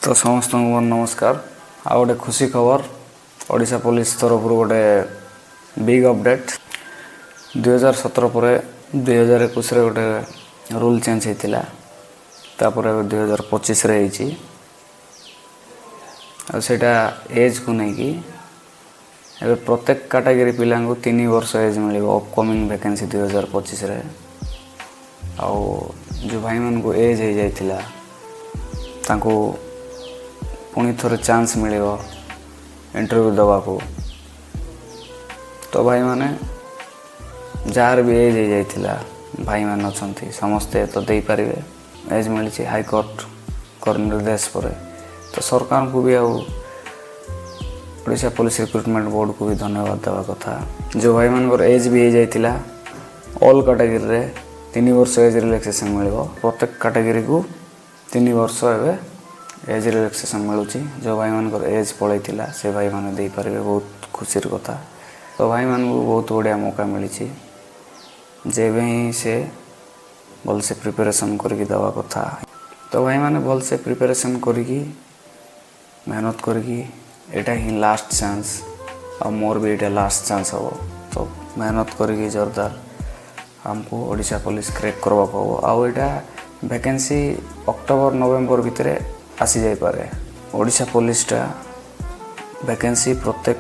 ତ ସମସ୍ତଙ୍କୁ ମୋର ନମସ୍କାର। ଆଉ ଗୋଟେ ଖୁସି ଖବର, ଓଡ଼ିଶା ପୋଲିସ ତରଫରୁ ଗୋଟେ ବିଗ୍ ଅପଡ଼େଟ୍। 2017 ପରେ 2021ରେ ଗୋଟେ ରୁଲ୍ ଚେଞ୍ଜ ହେଇଥିଲା। ତାପରେ ଏବେ 2025ରେ ହେଇଛି। ଆଉ ସେଇଟା ଏଜ୍କୁ ନେଇକି ଏବେ ପ୍ରତ୍ୟେକ କାଟାଗୋରୀ ପିଲାଙ୍କୁ 3 ବର୍ଷ ଏଜ୍ ମିଳିବ ଅପକମିଂ ଭ୍ୟାକେନ୍ସି 2025ରେ। ଆଉ ଯେଉଁ ଭାଇମାନଙ୍କୁ ଏଜ୍ ହେଇଯାଇଥିଲା, ତାଙ୍କୁ ପୁଣି ଥରେ ଚାନ୍ସ ମିଳିବ ଇଣ୍ଟରଭ୍ୟୁ ଦେବାକୁ। ତ ଭାଇମାନେ, ଯାହାର ବି ଏଜ୍ ହେଇଯାଇଥିଲା, ଭାଇମାନେ ଅଛନ୍ତି, ସମସ୍ତେ ତ ଦେଇପାରିବେ। ଏଜ୍ ମିଳିଛି ହାଇକୋର୍ଟଙ୍କର ନିର୍ଦ୍ଦେଶ ପରେ। ତ ସରକାରଙ୍କୁ ବି ଆଉ ଓଡ଼ିଶା ପୋଲିସ ରିକ୍ରୁଟମେଣ୍ଟ ବୋର୍ଡ଼କୁ ବି ଧନ୍ୟବାଦ ଦେବା କଥା। ଯେଉଁ ଭାଇମାନଙ୍କର ଏଜ୍ ବି ହେଇଯାଇଥିଲା, ଅଲ୍ କାଟାଗୋରୀରେ 3 ବର୍ଷ ଏଜ୍ ରିଲାକ୍ସେସନ୍ ମିଳିବ। ପ୍ରତ୍ୟେକ କାଟାଗୋରୀକୁ 3 ବର୍ଷ ଏବେ ଏଜ୍ ରିଲାକ୍ସେସନ୍ ମିଳୁଛି। ଯେଉଁ ଭାଇମାନଙ୍କର ଏଜ୍ ପଳେଇଥିଲା, ସେ ଭାଇମାନେ ଦେଇପାରିବେ। ବହୁତ ଖୁସିର କଥା। ତ ଭାଇମାନଙ୍କୁ ବହୁତ ବଢ଼ିଆ ମୌକା ମିଳିଛି, ଯେବେ ହିଁ ସେ ଭଲସେ ପ୍ରିପାରେସନ୍ କରିକି ଦେବା କଥା। ତ ଭାଇମାନେ, ଭଲସେ ପ୍ରିପାରେସନ୍ କରିକି, ମେହନତ କରିକି, ଏଇଟା ହିଁ ଲାଷ୍ଟ ଚାନ୍ସ। ଆଉ ମୋର ବି ଏଇଟା ଲାଷ୍ଟ ଚାନ୍ସ ହେବ। ତ ମେହନତ କରିକି ଜୋରଦାର ଆମକୁ ଓଡ଼ିଶା ପୋଲିସ କ୍ରେକ୍ କରିବାକୁ ହେବ। ଆଉ ଏଇଟା ଭ୍ୟାକେନ୍ସି ଅକ୍ଟୋବର ନଭେମ୍ବର ଭିତରେ ଆସିଯାଇପାରେ। ଓଡ଼ିଶା ପୋଲିସଟା ଭ୍ୟାକେନ୍ସି ପ୍ରତ୍ୟେକ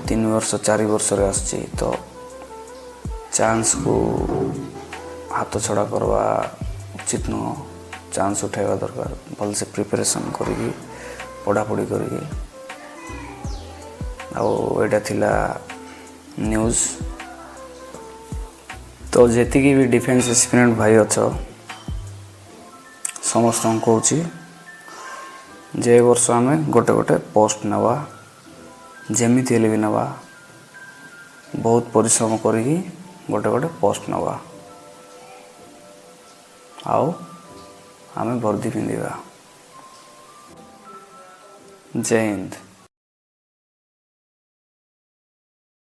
3 ବର୍ଷ 4 ବର୍ଷରେ ଆସୁଛି। ତ ଚାନ୍ସକୁ ହାତ ଛଡ଼ା କରିବା ଉଚିତ ନୁହଁ। ଚାନ୍ସ ଉଠାଇବା ଦରକାର ଭଲସେ ପ୍ରିପାରେସନ୍ କରିକି, ପଢ଼ାପଢ଼ି କରିକି। ଆଉ ଏଇଟା ଥିଲା ନ୍ୟୁଜ୍। ତ ଯେତିକି ବି ଡିଫେନ୍ସ ଆସ୍ପିରାଣ୍ଟ ଭାଇ ଅଛ, ସମସ୍ତଙ୍କୁ କହୁଛି ଯେ ଏ ବର୍ଷ ଆମେ ଗୋଟେ ଗୋଟେ ପୋଷ୍ଟ ନେବା, ଯେମିତି ହେଲେ ବି ନେବା। ବହୁତ ପରିଶ୍ରମ କରିକି ଗୋଟେ ଗୋଟେ ପୋଷ୍ଟ ନେବା ଆଉ ଆମେ ବର୍ଦ୍ଦି ପିନ୍ଧିବା। ଜୟ ହିନ୍ଦ।